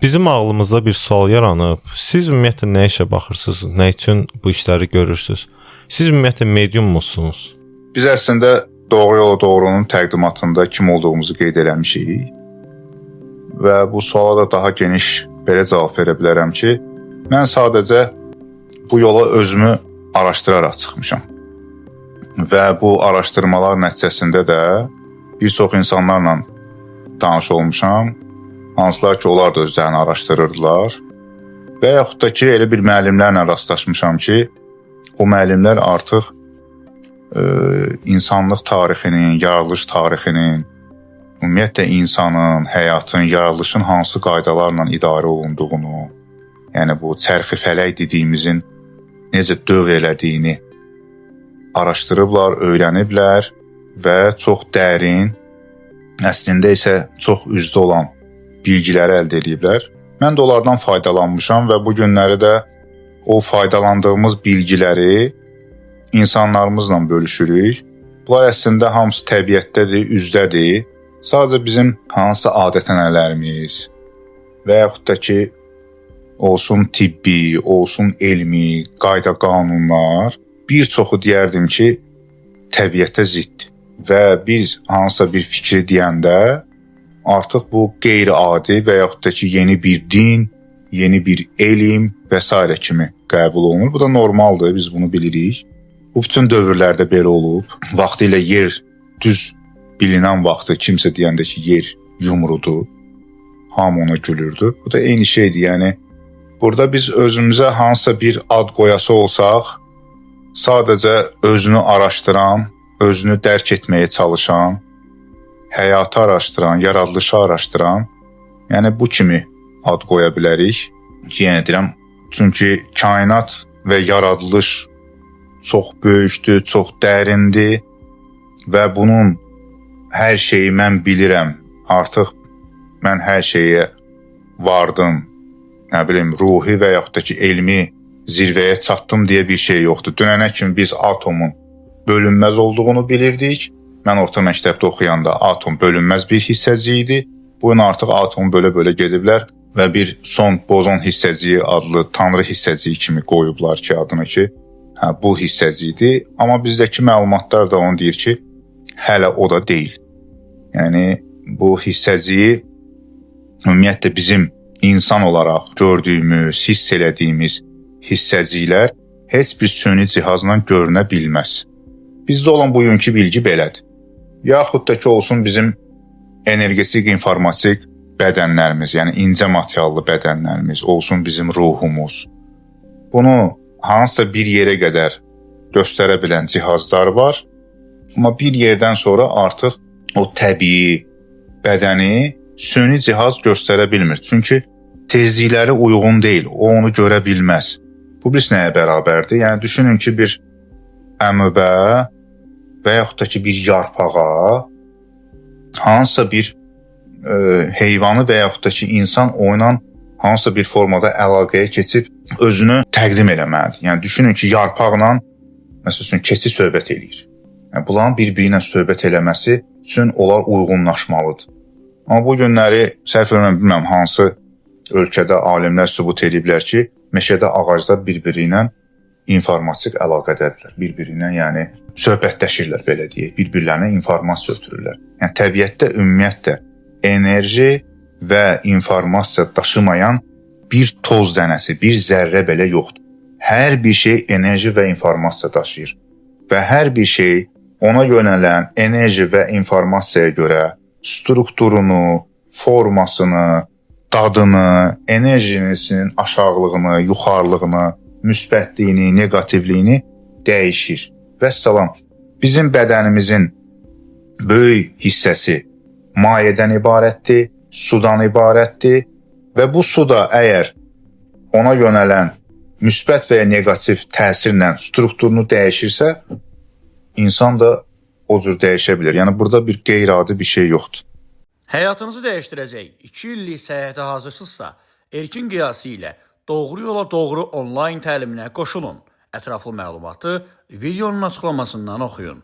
Bizim ağlımızda bir sual yaranıb. Siz ümumiyyətlə nə işə baxırsınız? Nə üçün bu işləri görürsüz? Siz ümumiyyətlə mediummusunuz? Biz əslində Doğru Yola Doğrunun təqdimatında kim olduğumuzu qeyd eləmişik. Və bu suala da daha geniş belə cavab verə bilərəm ki, mən sadəcə bu yola özümü araşdıraraq çıxmışam. Və bu araşdırmalar nəticəsində də bir çox insanlarla tanış olmuşam. Hansılar ki, onlar da özlərini araşdırırdılar. Və yaxud da ki, elə bir müəllimlərlə rastlaşmışam ki, o müəllimlər artıq insanlıq tarixinin, yaradılış tarixinin, ümumiyyətlə insanın, həyatın, yaradılışın hansı qaydalarla idarə olunduğunu, yəni bu çərxi fələk dediyimizin necə dövr elədiyini araşdırıblar, öyrəniblər və çox dərin, əslində isə çox üzdə olan bilgiləri əldə ediblər. Mən də onlardan faydalanmışam və bu günləri də o faydalandığımız bilgiləri insanlarımızla bölüşürük. Bunlar əslində hamısı təbiətdədir, üzdədir. Sadəcə bizim hansısa adət-ənənələrimiz və yaxud da ki olsun tibbi, olsun elmi, qayda qanunlar bir çoxu deyərdim ki, təbiətə ziddir. Və biz hansısa bir fikri deyəndə artıq bu qeyri-adi və yaxud da ki yeni bir din, yeni bir elm və sairə kimi qəbul olunur. Bu da normaldır, biz bunu bilirik. Bu bütün dövrlərdə belə olub. Vaxtilə yer düz bilinən vaxtı kimsə deyəndə ki, yer yumrudur, hamı ona gülürdü. Bu da eyni şeydir. Yəni burada biz özümüzə hansısa bir ad qoyası olsaq, sadəcə özünü araşdıran, özünü dərk etməyə çalışan, həyatı araşdıran, yaradılışı araşdıran, yəni bu kimi ad qoya bilərik. Yenə deyirəm, çünki kainat və yaradılış çox böyükdür, çox dərindir və bunun hər şeyi mən bilirəm. Artıq mən hər şeyə vardım. Nə bilim, ruhi və yaxud da ki, elmi zirvəyə çatdım deyə bir şey yoxdur. Dünənə kimi biz atomun bölünməz olduğunu bilirdik. Mən orta məktəbdə oxuyanda atom bölünməz bir hissəciyi idi. Bu gün artıq atomu bölə-bölə gediblər və bir son bozon hissəciyi adlı tanrı hissəciyi kimi qoyublar ki, adını ki, hə, bu hissəcikdir. Amma bizdəki məlumatlar da onu deyir ki, hələ o da deyil. Yəni bu hissəciyi ümumiyyətlə bizim insan olaraq gördüyümüz, hiss elədiyimiz hissəciklər heç bir süni cihazla görünə bilməz. Bizdə olan bugünkü bilgi belədir. Yaxud da ki olsun bizim energetik, informatik bədənlərimiz, yəni incə materiallı bədənlərimiz, olsun bizim ruhumuz. Bunu hansısa bir yerə qədər göstərə bilən cihazlar var. Amma bir yerdən sonra artıq o təbii bədəni süni cihaz göstərə bilmir. Çünki tezlikləri uyğun deyil, o onu görə bilməz. Bu biz nəyə bərabərdir? Yəni düşünün ki, bir əmöbə və yaxud da ki bir yarpağa hansısa bir heyvanı və yaxud da ki insan o ilə hansısa bir formada əlaqəyə keçib özünü təqdim eləməlidir. Yəni düşünün ki, yarpaqla məsəl üçün keçi söhbət eləyir. Yəni bunların bir-biri ilə söhbət eləməsi üçün onlar uyğunlaşmalıdır. Amma bu günləri səhv eləmirəm, bilmirəm hansı ölkədə alimlər sübut ediblər ki, meşədə ağaclar bir-biri ilə informatik əlaqədədirlər. Bir-biri ilə, yəni söhbətləşirlər belə deyək, bir-birlərinə informasiya ötürürlər. Yəni təbiətdə ümumiyyətlə enerji və informasiya daşımayan bir toz dənəsi, bir zərrə belə yoxdur. Hər bir şey enerji və informasiya daşıyır və hər bir şey ona yönələn enerji və informasiyaya görə strukturunu, formasını, dadını, enerjisinin aşağılığını, yuxarılığını, müsbətliyini, neqativliyini dəyişir. Vəssalam. Bizim bədənimizin böyük hissəsi mayedən ibarətdir, sudan ibarətdir və bu su da əgər ona yönələn müsbət və ya neqativ təsirlə strukturunu dəyişirsə, insan da o cür dəyişə bilər. Yəni burada bir qeyri-adi bir şey yoxdur. Həyatınızı dəyişdirəcək 2 illik səyahətə hazırsınızsa, Erkin Qiyasi ilə Doğru Yola Doğru onlayn təliminə qoşulun. Ətraflı məlumatı videonun açıqlamasından oxuyun.